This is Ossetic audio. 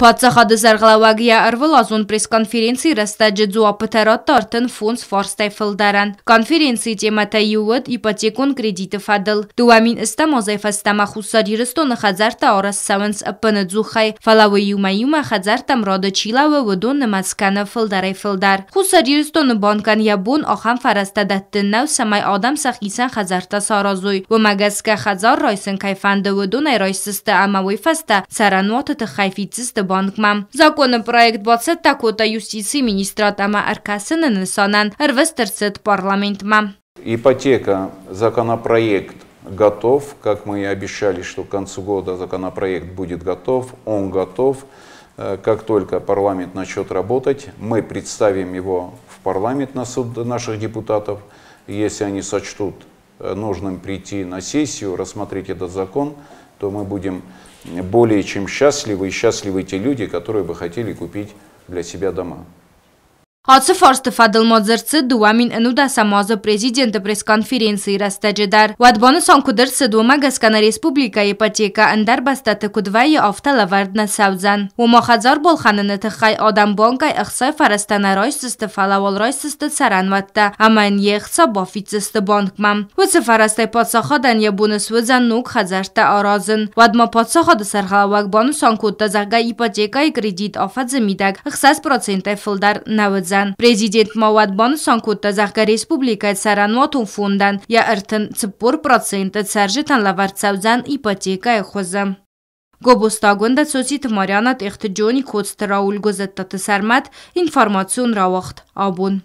Паддзахады сӕргълӕууӕг йӕ ӕрвылазон пресс-конференцийы рӕстӕджы дзуаппытӕ радта 35 фарстӕй фылдӕрӕн. Конференцийы темӕтӕй иу уыд ипотекон кредиты фӕдыл. 2000 азӕй фӕстӕмӕ Хуссар Ирыстоны хӕдзӕрттӕ арӕзт цӕуынц ӕппыныдзухӕй, фӕлӕ уый иумӕ-иумӕ хӕдзӕрттӕм рады чи лӕууы, уыдон нымӕц кӕны фылдӕрӕй-фылдӕр. Хуссар Ирыстоны банкӕн йӕ бон ахӕм фӕрӕзтӕ дӕттын нӕу, цӕмӕй адӕм сӕхицӕн хӕдзӕрттӕ саразой. Уымӕ гӕсгӕ хӕдзар райсын кӕй фӕнды, уыдонӕй райсдзысты ӕмӕ уый фӕстӕ цӕрӕнуаты тыххӕй фиддзысты банкмӕ. Законы проект бацӕттӕ кодта юстицийы министрад ӕмӕ ӕркӕсыны нысанӕн ӕрвыст ӕрцыд парламентмӕ. Ипотека, законопроект готов, как мы и обещали, что к концу года законопроект будет готов, он готов. Как только парламент начнет работать, мы представим его в парламент на суд наших депутатов. Если они сочтут нужным прийти на сессию, рассмотреть этот закон, то мы будем более чем счастливы и счастливы те люди, которые бы хотели купить для себя дома. Ацы фарсты фӕдыл ма дзырд цыд 2011 азы президенты пресс-конференцийы рӕстӕджы дӕр. Уӕд банысан куыд ӕрцыд, уымӕ гӕсгӕ нӕ республикӕйы ипотекӕ ӕндӕр бӕстӕты куыд вӕййы, афтӕ лӕвӕрд нӕ цӕудзӕн. Ома хӕдзар балхӕныны тыххӕй адӕм банкӕй ӕхцайы фӕрӕзтӕ нӕ райсдзысты, фӕлӕ уал райсдзысты цӕрӕнуӕттӕ ӕмӕ йын йе хца бафиддзысты банкмӕ. Уыцы фӕрӕзтӕй паддзахадӕн йӕ бон суыдзӕн ног хӕдзӕрттӕ аразын. Уӕдмӕ паддзахады сӕргълӕууӕг банысан кодта, зӕгъгӕ, ипотекӕйы кредит афӕдзы мидӕг 6 процентӕй фылдӕр нӕ уыдзӕн. Президент ма уӕд банысан кодта, зӕгъгӕ, республикӕйы цӕрӕнуатон фондӕн йӕ 34 проценты цӕрджытӕн лӕвӕрд цӕудзӕн ипотекӕйы хуызы. Гобозты Агуындӕ, Цоциты Мариана, Тъехты Джони, Коцты Рауль, Гуызӕттаты Сӕрмӕт, информацион рауагъд «Абон».